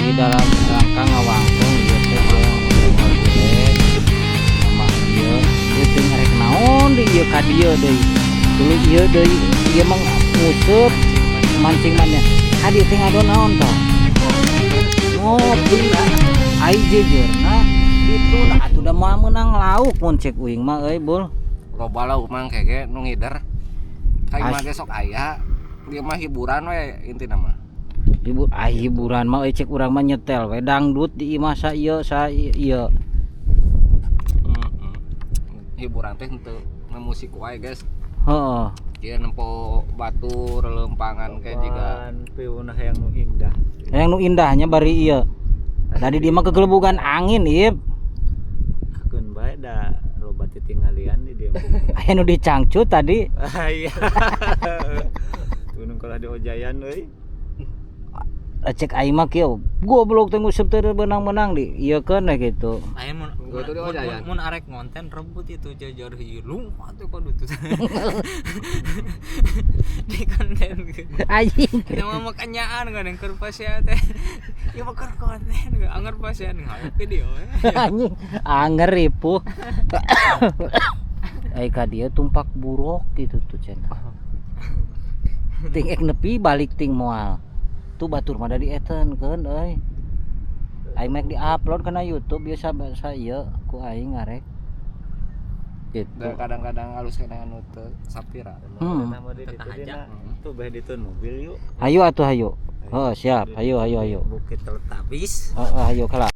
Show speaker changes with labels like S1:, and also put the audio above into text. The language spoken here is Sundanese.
S1: Di dalam rangka ngawangkong ieu teh ieu mah ieu ieu teh ngarek naon deui ieu ka dieu deui. Dulu ieu deui ieu mah nguseup mancing mana ka dieu teh ngadon naon tah? Ngopi ai jejeurna itu atuh da moal meunang lauk mun cek uing mah euy, Bul.
S2: Loba lauk mang kege nu ngider. Ka imah
S1: As-
S2: ge sok aya. Dia mah hiburan we intina mah.
S1: Hiburan mah euy, cek urang mah nyetel we dangdut di imah sa ieu sa ieu.
S2: Heeh. Hiburan teh henteu musik wae, guys.
S1: Heeh.
S2: Dia nempo batu relempangan kayak jiga
S3: Piunah yang nu indah.
S1: Yang nu indahnya bari ieu. Tadi dia mah kegelebugan angin, Ip.
S3: Akeun bae da loba titinggalian di dieu.
S1: Aya nu dicangcut tadi.
S3: Ah, iya. Gunung kalah di Ojayan euy.
S1: Cek aing mah kieu, goblok teh nguseup teh beunang-beunang di ieu keun we gitu.
S4: Aing mun
S2: Gua tuh di
S4: mun,
S2: Ojayan.
S4: mun arek ngonten rebut itu jauh hiji lumpat tuh kok tuh. Di konten gitu.
S1: Anjing.
S4: Kita mah makanyaan kan yang keur pasea teh. Ya mah keur konten anger pasea ngayok video.
S1: Anjing, anger ripuh. Ai ka dieu tumpak buruk gitu tuh cenah. Ting ek nepi balik ting moal. Tuh batur mah da dietenkeun euy. Aing mah di-upload kana YouTube biasa bahasa ieu ku aing ngarek. Gitu.
S2: Da kadang-kadang halus kena anu teu sapira.
S3: Nama di ditu dina. Tuh bae ditun mobil yuk.
S1: Hayu atuh hayu. Oh, siap. Hayu hayu hayu.
S3: Bukit Teletabis.
S1: Heeh, hayu kalah.